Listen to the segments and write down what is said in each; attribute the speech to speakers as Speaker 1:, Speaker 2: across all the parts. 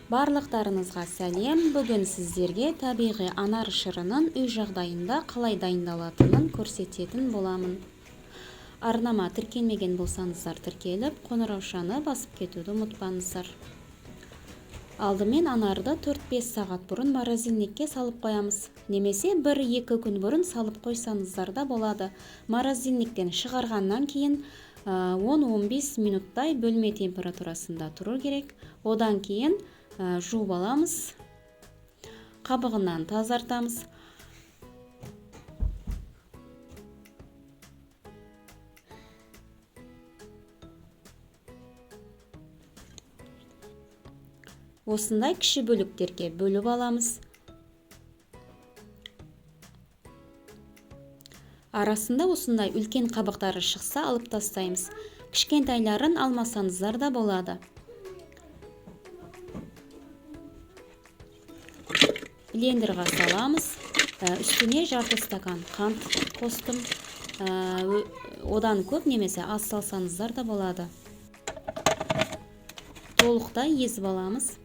Speaker 1: Барлықтарыңызға сәлем. Бүгін сіздерге табиғи анар шырынын үй жағдайында қалай дайындалатынын көрсететін боламын. Арнама тіркелмеген болсаңыздар тіркеліп, қоңыраушаны басып кетуді ұмытпаңыздар. Алдымен анарды 4-5 сағат бұрын морозильникке салып қоямыз. Немесе 1-2 күн бұрын салып қойсаңыздар да болады. Морозильниктен шығарғаннан кейін 10-15 минуттай бөлме температурасында тұру керек. Одан кейін жуып аламыз, қабығынан тазартамыз. Осындай кіші бөліктерге бөліп аламыз. Арасында осындай үлкен қабықтары шықса алып тастаймыз. Кішкентайларын алмасаңыздар да болады. Блендерға саламыз. Үстіне жарты стакан қант қостым. Одан көп немесе аз салсаңыздар да болады. Толықтай езіп аламыз.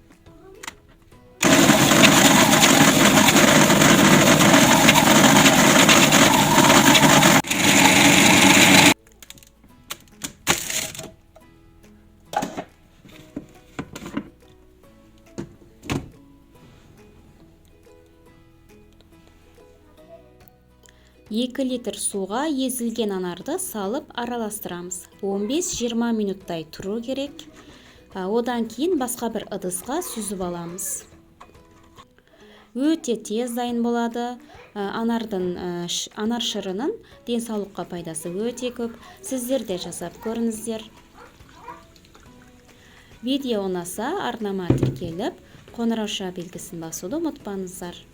Speaker 1: Екі литр суға езілген анарды салып араластырамыз. 15-20 минуттай тұру керек. Одан кейін басқа бір ыдысқа сүзіп аламыз. Өте тез дайын болады. Анар шырынын денсаулыққа пайдасы өте көп. Сіздер де жасап көріңіздер. Видео ұнаса арнама тіркеліп, қоңырауша белгісін басуды ұмытпаңыздар.